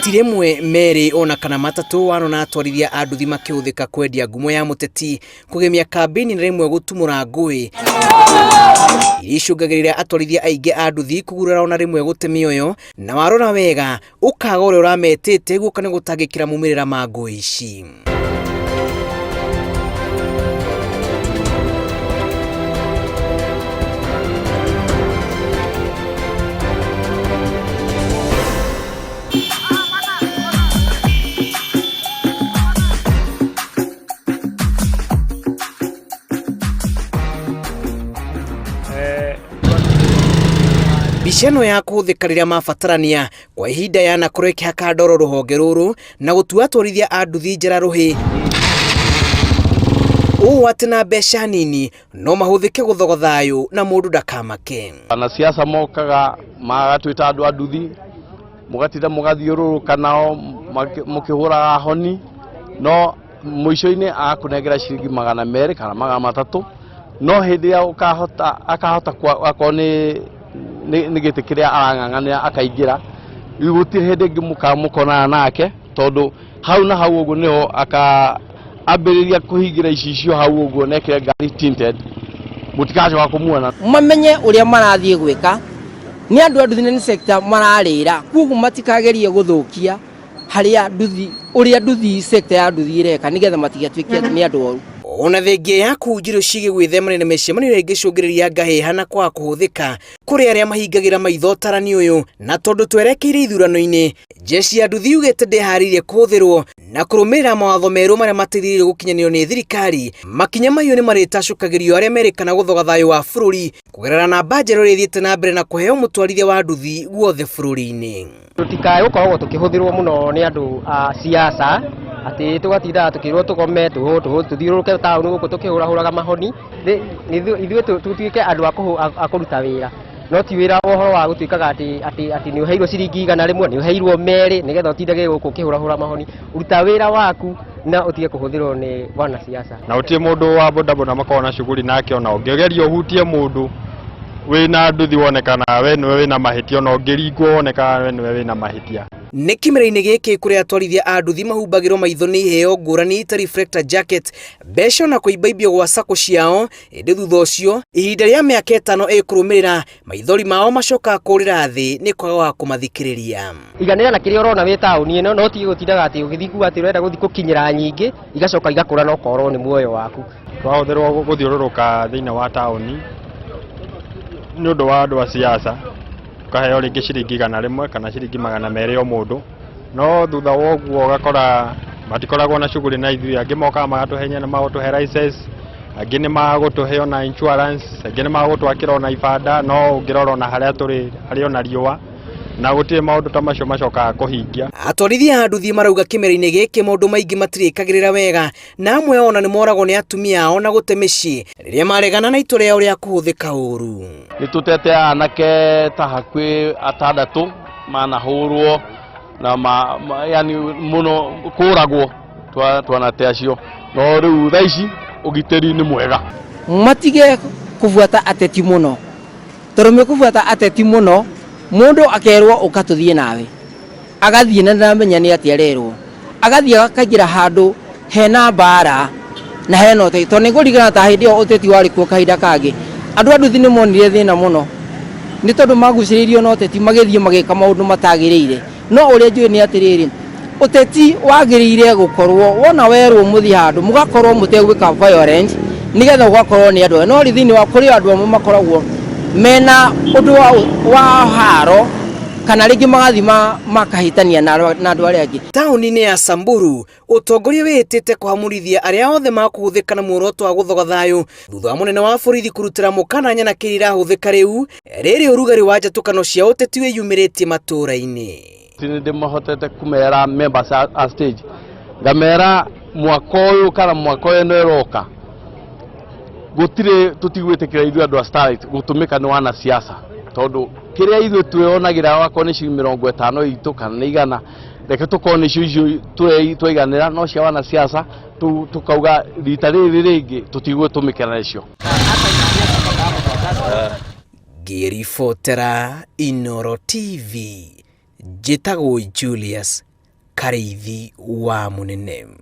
Ti rĩmwe, merĩ ona kana matatũ wanona atwarithia a nduthi makĩhũthĩka kwendia ngumo ya mũteti, kũgemia kambĩini na rĩmwe gũtumũra ngũĩ iria icũngagĩrĩria atwarithia aingĩ a nduthi kũgurara ona rĩmwe gũte mĩoyo, na warora wega ũkaga ũrĩa ũrametĩte guoka nĩ gũtangĩkĩra maumĩrĩra ma ngũĩ ici. Mbica ĩno ya kũhũthĩka rĩrĩa mabatarania kwa ihinda yanakorwo ĩkĩhaka ndoro rũhonge rũrũ na gũtua atwarithia a nduthi njara rũhĩ ũũ atĩ na mbeca nini no mahũthĩke gũthogo thayũ na mũndũ ndakamake. Wanasiasa mokaga magatwĩta andũ a nduthi mũgatinda mũgathiũrũrũka nao mũkĩhũraga honi no mũico-inĩ agakũnengera ciringi 200 kana 300 no hĩndĩ ĩrĩa ũkahota akahota akorwo nĩ gĩtĩ kĩrĩa arang'ang'anĩra akaingĩra rĩu gũtirĩ hĩndĩ ĩngĩ mũkonana nake tondũ hau na hau ũguo nĩho aka ambĩrĩria kũhingĩra icicio hau ũguo na ekĩre ngari tinted mũtigacoka kũmuona. Mamenye ũrĩa marathiĩ gwĩka nĩ andũ a nduthi na nĩ sector mararĩra koguo matikagerie gũthũkia harĩa nduthi ũrĩa nduthi sector ya nduthi ĩreka nĩgetha matigatuĩke atĩ nĩ andũ oru. Ona thengia ya kũhunjĩrio ciĩgiĩ gwĩthemana na mĩcemanio ĩrĩa ĩngĩcũngĩrĩria ngahĩha na kwaga kũhũthĩka kũrĩ arĩa mahingagĩra maitho ũtarani ũyũ, na tondũ twerekeire ithurano-inĩ, jeshi ya nduthi yugĩte ndĩharĩirie kũhũthĩrwo na kũrũmĩrĩra mawatho merũ marĩa mateithĩrĩirio gũkinyanĩrio nĩ thirikari. Makinya mahiũ nĩ marĩtacũkagĩrio arĩa merĩkana gũthoga thayũ wa bũrũri kũgerera namba njerũ ĩrĩa ĩthiĩte na mbere na kũheo mũtwarithia wa nduthi guothe bũrũri-inĩ. Tũtikae gũkoragwo tũkĩhũthĩrwo mũno nĩ andũ a siasa atĩ tũgatindaga tũkĩrwo tũgome tũthiũrũrũke taũni gũkũ tũkĩhũrahũraga mahoni. Ithuĩ tũtuĩke andũ a kũruta wĩra, no ti wĩra ũhoro wa gũtuĩkaga atĩ nĩ ũheirwo ciringi 100, nĩ ũheirwo 2 nĩgetha ũtindage gũkũ ũkĩhũrahũra mahoni. Ruta wĩra waku na ũtige kũhũthĩrwo nĩ wanasiasa. Na gũtirĩ mũndũ wa bodaboda makoragwo na shughuli nake, ona ũngĩgeria ũhutie mũndũ wĩna nduthi wonekana we nĩwe wĩna mahĩtia, ona ũngĩringwo wonekana we nĩwe wĩna mahĩtia. Nĩ kĩmera-inĩ gĩkĩ kũrĩa atwarithia a nduthi mahumbagĩrwo maitho nĩ iheo ngũrani ta reflector jacket, mbeca na kũimbaimbio gwa sacco ciao, ĩndĩ thutha ũcio ihinda rĩa mĩaka 5 ĩkũrũmĩrĩra maithori mao macokaga kũrĩra thĩ nĩ kwaga wa kũmathikĩrĩria. Iganĩra na kĩrĩa ũrona wĩ taũni ĩno, no ũtige gũtindaga atĩ ũgĩthiĩ kuga atĩ ũrenda gũthiĩ gũkinyĩra nyingĩ, igacoka igakũra na ũkorwo nĩ muoyo waku. Twahũthĩrwo gũthiũrũrũka thĩinĩ wa taũni nĩ ũndũ wa andũ a siasa, ũkaheo rĩngĩ ciringi 100 kana ciringi 200 o mũndũ, no thutha wa ũguo ũgakora matikoragwo na shughuli na ithuĩ, angĩ mokaga magatũhenya na magũtũhe license, angĩ nĩ magũtũhe ona insurance, angĩ nĩ magũtwakĩra ona ibanda, no ũngĩrora ona harĩa tũrĩ harĩ ona riũa na gũtirĩ maũndũ ta macio macokaga kũhingia. Atwarithia a nduthi marauga kĩmera-inĩ gĩkĩ maũndũ maingĩ matirĩkagĩrĩra wega na amwe ao ona nĩ moragwo nĩ atumia ao na gũte mĩciĩ rĩrĩa maregana na itua rĩao rĩa kũhũthĩka ũru. Nĩ tũtete anake ta hakuhĩ 6 manahũrwo na yani mũno kũragwo twanate acio, no rĩu thaa ici ũgitĩri nĩ mwega. Matige kũbuata ateti mũno, tondũ mekũbuata ateti mũno mũndũ akerwo ũka tũthiĩ nawe, agathiĩ na ndaramenya nĩ atĩa arerwo, agathiĩ akaingĩra handũ hena mbara na hena ũteti, tondũ nĩ ngũririkana ta hĩndĩ ĩyo ũteti warĩ kuo kahinda kangĩ, andũ a nduthi nĩ monire thĩna mũno, nĩ tondũ magucĩrĩirio na ũteti magĩthiĩ magĩka maũndũ matagĩrĩire. No ũrĩa njũĩ nĩ atĩrĩrĩ, ũteti wagĩrĩire gũkorwo wona werwo mũthiĩ handũ mũgakorwo mũtegwĩka violent, nĩgetha ũgakorwo nĩ andũ, no thĩinĩ wa kũrĩ andũ amwe makoragwo mena ũndũ wa haro kana rĩngĩ magathiĩ makahĩtania na andũ arĩa angĩ. Taũni-inĩ ya Samburu, ũtongoria wĩhĩtĩte kũhamũrithia arĩa othe makũhũthĩka na muoroto wa gũthoga thayũ thutha wa mũnene wa borithi kũrutĩra mũkana nyanake iria irahũthĩka rĩu rĩrĩ ũrugarĩ wa njatũkano cia ũteti wĩyumĩrĩtie matũũra-inĩ. Nĩ ndĩmahotete kũmera members a stage, ngamera mwaka ũyũ kana mwaka ũyũ ĩno ĩroka gũtirĩ tũtigwĩtĩkĩra ithuĩ andũ a Starlight gũtũmĩka nĩ wanasiasa, tondũ kĩrĩa ithuĩ twĩonagĩra wakorwo nĩ ciringi 50 itũ kana nĩ 100, reke tũkorwo nĩcio icio twaiganĩra, no cia wanasiasa tũkauga rita rĩrĩ rĩngĩ tũtigũtũmĩkĩra nacio. Ngĩribotera Inooro TV, njĩtagwo Julius Karĩithi wa Mũnene.